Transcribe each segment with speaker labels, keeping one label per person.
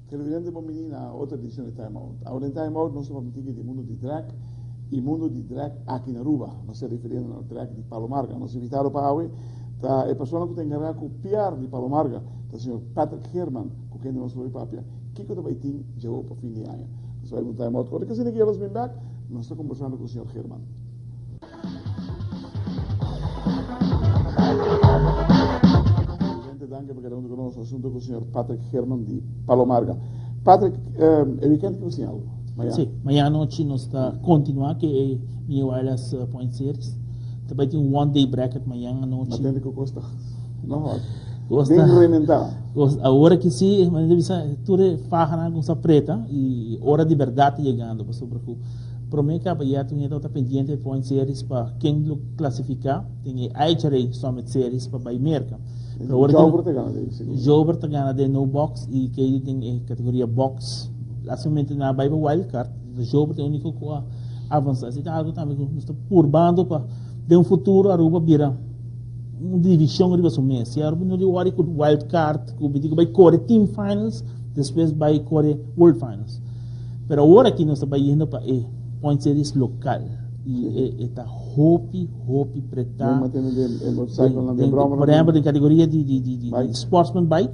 Speaker 1: Televidente bon bini na otro edicion di Time Out. Awor den Time Out nos ta papia tiki di mundo di drag y mundo di drag aki na Aruba. Nos ta refiriendo na drag di Palo Marga. Nos invitado pa awe ta e persona cu ta encarga cu PR di Palo Marga, ta señor Patrick Geerman, cu kende nos lo bay papia kico ta bay tin djawo pa fin di aña. Nos bay un Time Out corto. Asina ki nos bin bek, nos ta conversando cu señor Geerman. Presidente, danki pa keda huntu ku nos asuntu ku señor Patrick Herman di Palo Marga. Patrick, e weekend ki bo algo?
Speaker 2: Mañana? Sí, mañana anochi nos ta kontinuá ku e Mia Wireless Point Series. Ta bai tin un one day bracket mañana anochi.
Speaker 1: Ma tende ku kosta no hot. Kosta. Ben rementá.
Speaker 2: Kosta, awor aki sí, manera bisa, tur e fahanan ku sa preta i ora di bèrdat ta yegando pasobra ku Prome caba ya tur hende tabata pendiente e Point Series pa ken lo clasifica den e IHRA Summit Series pa bay Merca.
Speaker 1: Pero ora Joubert ta gana den
Speaker 2: sigur. Joubert ta gana den no box y Katie den e categoria box. Lastimamente nan a bay pa wild card. Joubert ta e unico cu a avansa. Esey ta algo tambe cu nos ta purbando pa den un futuro Aruba bira un division riba su mes. Si Aruba no di wori cu wild card cu mi di cu bay core team finals despues bay core world finals. Pero awor aki nos ta bai yendo pa e Point Series local y e e ta hopi hopi pretá. Por ehempel den categoria di di di di sportsman bike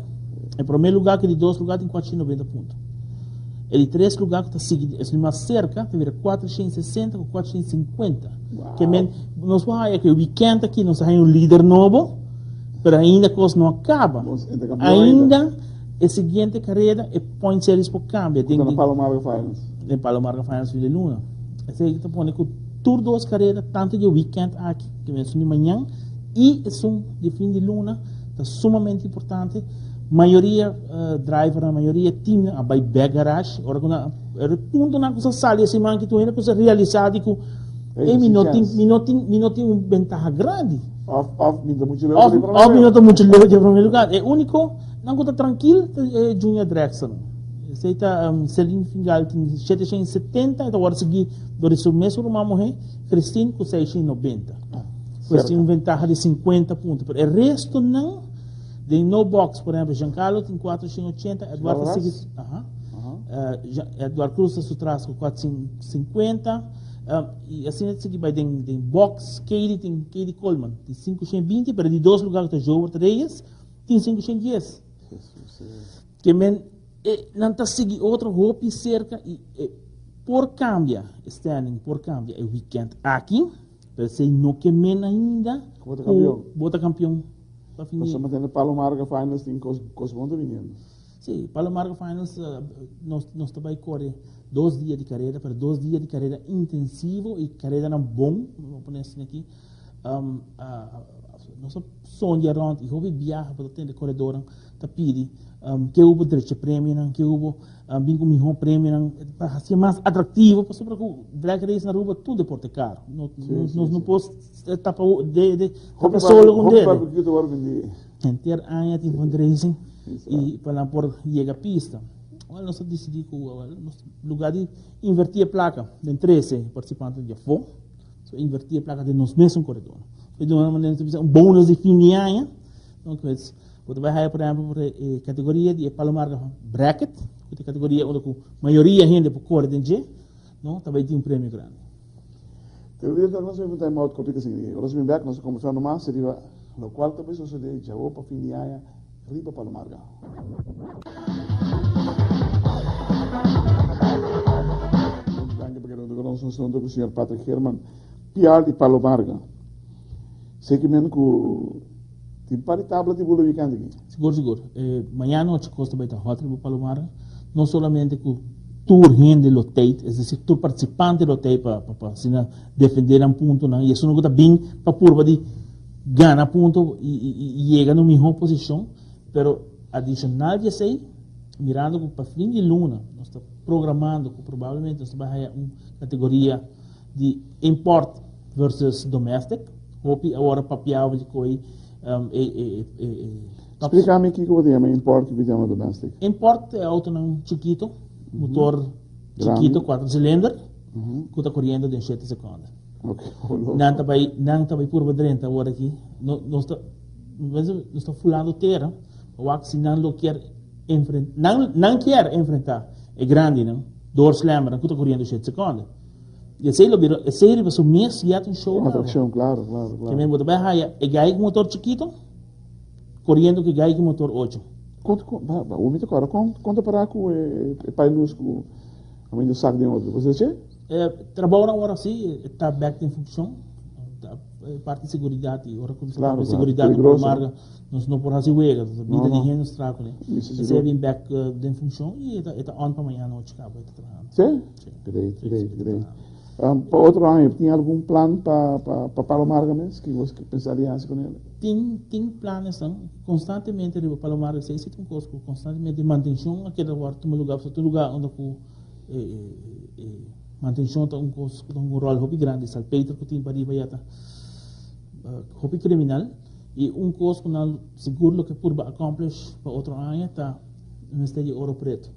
Speaker 2: e prome lugar ku e di dos lugar tin 490 punto. E di tres lugar ku ta sigui esun mas cerca ta bira 460 ku 450. Ke men nos por haya ku e weekend aki nos ta haya un lider nobo pero ainda kos no a kaba. Ainda E siguiente careda e point series por cambia.
Speaker 1: Den, den Palo Marga Finals.
Speaker 2: Den Palo Marga Finals fin de luna. Esey ta pone cu tur dos careda, tanto di weekend aki, que esun di mañan, y esun di fin di luna, ta sumamente importante. Mayoria uh, drivernan, mayoria teamnan a bay back garage. Ora cu nan, e puntonan cu sa sali e siman aki, tur hende cu sa realisa di cu, hey, mi no tin, mi no tin, mi no tin un bentaha grandi.
Speaker 1: Of, of mi ta mucho
Speaker 2: leu of, of mi no ta mucho leu di primer lugar. E unico Nan ku ta trankil ta e Junior Drexel. Esei ta Celine Fingal tin 770 e ta wòrdu sigui dor di su mesun ruman muhé Christine ku 690. Pues tin un ventaha di 50 punto. Pero e restonan den no box, por ehempel Giancarlo tin 480, Edward ta sigui aha. Edward Cruz ta su tras ku 450 i asina ta sigui bai den den box Katie tin Katie Coleman tin 520 pero di dos lugar ku ta Jobert Reyes Tin 510. Ke men e nan ta sigui otro hopi serka i e por kambia e standing por kambia e weekend aki, pero esei no ke men ainda
Speaker 1: Ku bo ta kampion.
Speaker 2: ku bo ta kampion pa fin di.
Speaker 1: Pasobra tende Palo Marga Finals tin kos kos bon ta biniendo.
Speaker 2: Sí, Palo Marga Finals nos nos ta bai kore dos dia di karera, pero dos dia di karera intensivo i karedanan bon, mi por pone asina aki. Nos a sondia rond y hopi biaha pa ta tende coredornan ta pidi ke hubo drecha premionan, ke hubo bin cu miho premionan pa haci mas atractivo pasobra cu drag race na Aruba tur deporte caro. Nos no por tapa dede, tapa solo cu un dede.
Speaker 1: Hopi barbecue ta worde bindi.
Speaker 2: Henter aña tin fundraising y pa nan por yega pista. Well, nos a dicidi cu lugar di inverti e placa den trece participantenan di afo. So inverti e placa den nos mesun koredor. So di una manera nos ta bisa un bonus di fin di aña. Entonces, bo ta bai haya por ehempel por e categoria di e Palo Marga bracket, ku ta e categoria unda ku mayoria hende por kore den dje, no, ta bai tin un premio grandi.
Speaker 1: Pero di nos a time out kopi kasi ora nos bin bek nos a kombersá nomas riba lokual ta bai sosodé djawo pa fin di aña riba Palo Marga. Danki pa keda huntu ku nos. Nos ta huntu ku señor Patrick Herman, PR di Palo Marga. Sé ki men ku tin par di tabla di bula weekend aki.
Speaker 2: Sigur, sigur. E mañana nochi kos ta bai ta hot riba Palo Marga. No solamente ku tur hende lo tei, es desir tur partisipante lo tei pa pa asina defende nan puntonan i esun ku ta bin pa purba di gana punto i i yega na un mihó posishon. Pero adicional di esey, mirando cu pa fin di luna nos ta programando cu probablemente nos ta bay haya un categoria di import versus domestic. Hopi awor a papia over di coy E e e e top.
Speaker 1: Splica mi kico bo ta yama import, kico bo ta yama domestic.
Speaker 2: Import ta e autonan chikito, motor chikito, cuatro cilinder, cu ta coriendo den shete seconde.
Speaker 1: Ok, oh loco.
Speaker 2: Nan ta bay, nan ta bay purba drenta awor aki. No, nos ta, nos ta fulando tera pa wak si nan lo kier enfrenta, nan, nan kier enfrenta e grandinan, doorslammernan cu ta coriendo shete seconde. Y esey lo bira, esey riba su mes ya ta un show
Speaker 1: Un atraccion, claro, claro, claro.
Speaker 2: Ke men bo ta bay haya e guy cu motor chikito coriendo cu e guy cu motor ocho.
Speaker 1: Con, con, ba, ba, mi ta corda, con, con ta para cu e, e pailus cu a mi sak den otro? Bo sa che?
Speaker 2: E trabounan ora si ta bek den funcion. Ta parti seguridad y ora cu nos ta papia seguridad no por marga, nos no por haci wega. Bida di hende nos traha cune. Esey a bin bek den funcion y e ta on pa mañana nochi caba e ta trahando.
Speaker 1: Si? Great, great, great. Pa otro aña, tin algun plan pa pa Palo Marga mes ki bo pensa di hasi con el?
Speaker 2: Tin, tin planesnan constantemente riba Palo Marga. Esei si ta un cos cu constantemente mantencion a keda wòrdu tuma lugar. Pasobra tur lugar unda cu e e mantencion ta un cos cu ta hunga un rol hopi grandi. Salpeter cu tin pariba ya ta hopi criminal. Y un cos cu nan sigur lo ke purba accomplish pa otro aña ta mester di oro preto.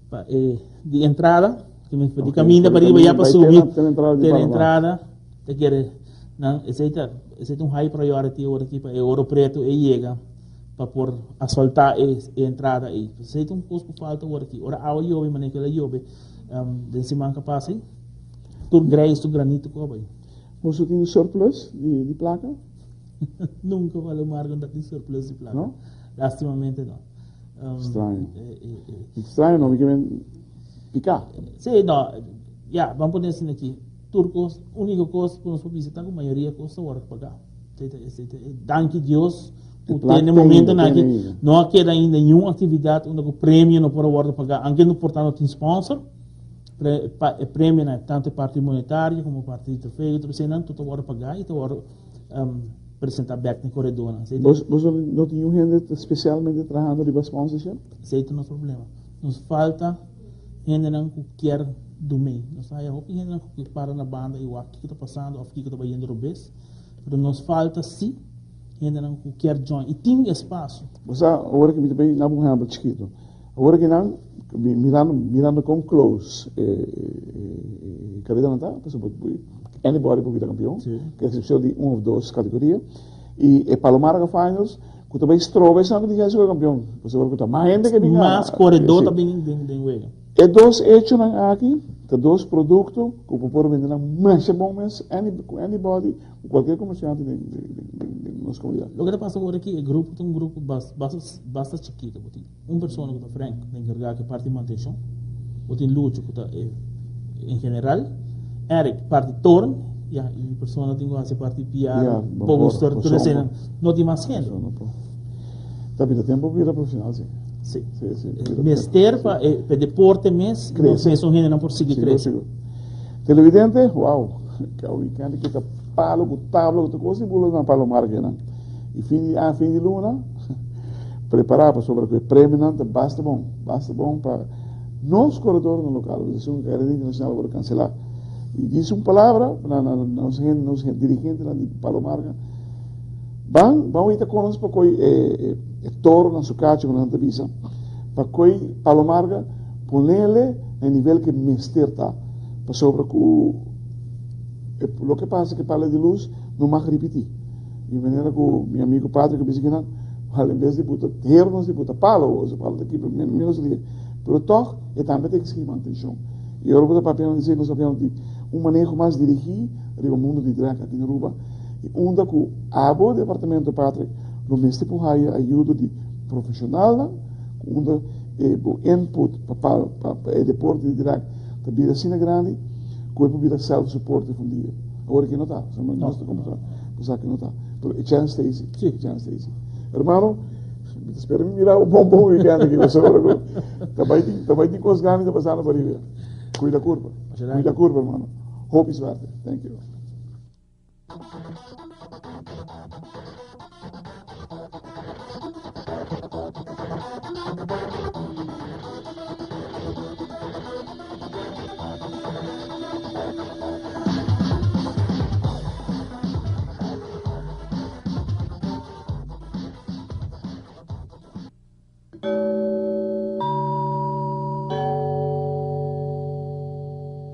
Speaker 2: Pa e di entrada, di okay, caminda pa riba ya pa subi, te na entrada, te kere nan esei ta esei ta un high priority ora ki pa e oro preto e yega pa por asfalta e, e entrada ei. Esei ta un kos ku falta ora ki ora awa yobe manera ku el a yobe um, den siman ka pasa ei, tur grijs, tur granito ku bai.
Speaker 1: Boso tin surplus di, di plaka?
Speaker 2: Nunca Palomar no ta tin surplus di plaka.
Speaker 1: No?
Speaker 2: Lastimamente no.
Speaker 1: Straño. Straño no, mi ke men piká.
Speaker 2: Sí, no, ya, ban pone asina aki. Tur kos, úniko kos ku nos por bisa ta ku mayoria kos ta wòrdu pagá. Danki Dios ku te na e momentonan aki no a keda ainda niun aktividat unda ku premio no por a wòrdu pagá, anke no por ta no tin sponsor. E premionan, tantu e parti monetario komo parti di trofeo i tur eseinan, tur ta wòrdu pagá i ta wòrdu presenta bek na koredónan.
Speaker 1: Boso no tin niun hende spesialmente trahando riba sponsorship?
Speaker 2: Esei ta nos problema. Nos falta hendenan ku kier dumei. Nos ta haya hopi hendenan ku kier para na banda i wak kiko ta pasando òf kiko ta bayendo robes. Pero nos falta si hendenan ku kier join i tin espasio.
Speaker 1: Bo sa, ora ku mi ta bay na un ehèmpel chikitu. Ora ku nan mirando mirando kon close e e karedanan ta, pasobra anybody por bira kampion, ku eksepshon di un òf dos kategoria. I e Palomarga Finals ku ta bai stroba esnan ku tin chèns di bira kampion, pasobra ku ta mas hende ke bin gana.
Speaker 2: Mas koredó ta bin den wega.
Speaker 1: E dos echonan aki ta dos produkto ku bo por bende nan masha bon mes any ku anybody, ku kualkier komersiante den den nos komunidat.
Speaker 2: Loke ta pasa awor aki e grupo ta un grupo basta basta chikito. Bo tin un persona ku ta Frank ta enkargá ku e parti mantenshon, bo tin Lucho ku ta e en general, Eric parti torn, ya i persona tin ku hasi parti PR, poster, tur eseinan. No tin mas hende.
Speaker 1: Ta bira tempo bira profesional si.
Speaker 2: Si. Si, si. Mester pa e pa e deporte mes
Speaker 1: Crece.
Speaker 2: Nos hendenan por sigui crece.
Speaker 1: Sigur, sigur. Televidente, wow, ke weekend ki ta palo ku tabla ku tur kos di bula na Palo Marga nan. I fin di aña, fin di luna, prepara pasobra ku e premionan ta basta bon, basta bon pa nos koredornan lokal, pasobra si un karera internashonal wòrdu kanselá. I disi un palabra na na nos hende, nos dirigentenan di Palo Marga, Ban, ban wita konos pa koi e, e, e toro na su kacho ku nan ta bisa, pa koi Palo Marga ponele na e nivel ke mester ta, pasobra ku e, loke pasa ku e pala di lus no mag ripití. Di manera ku mi amigu Patrick a bisa kinan, wal en bes di buta hero nos di buta palo, oso palo ta kibra menos lihe, pero tòg e tambe ta eksigí mantenshon. I ora bo ta papiando di esei, nos ta papiando di un maneho mas dirigí riba mundu di drag aki na Aruba. I unda ku abo, Departamento Patrick, lo mester por haya ayudo di profeshonalnan, ku unda e bo input pa pa pa e deporte di drag ta bira asina grandi ku e por bira self supportive un dia. Awor aki no ta, nos ta komprende ku esaki no ta, pero e chèns ta esi, e chèns ta esi. Hermano, mi ta spera mi mira bo bon bon weekend aki pasobra ku ta bai tin ta bai tin kos grandi ta pasando pariba. Kuida kurpa, kuida kurpa hermano. Hopi suerte. Thank you.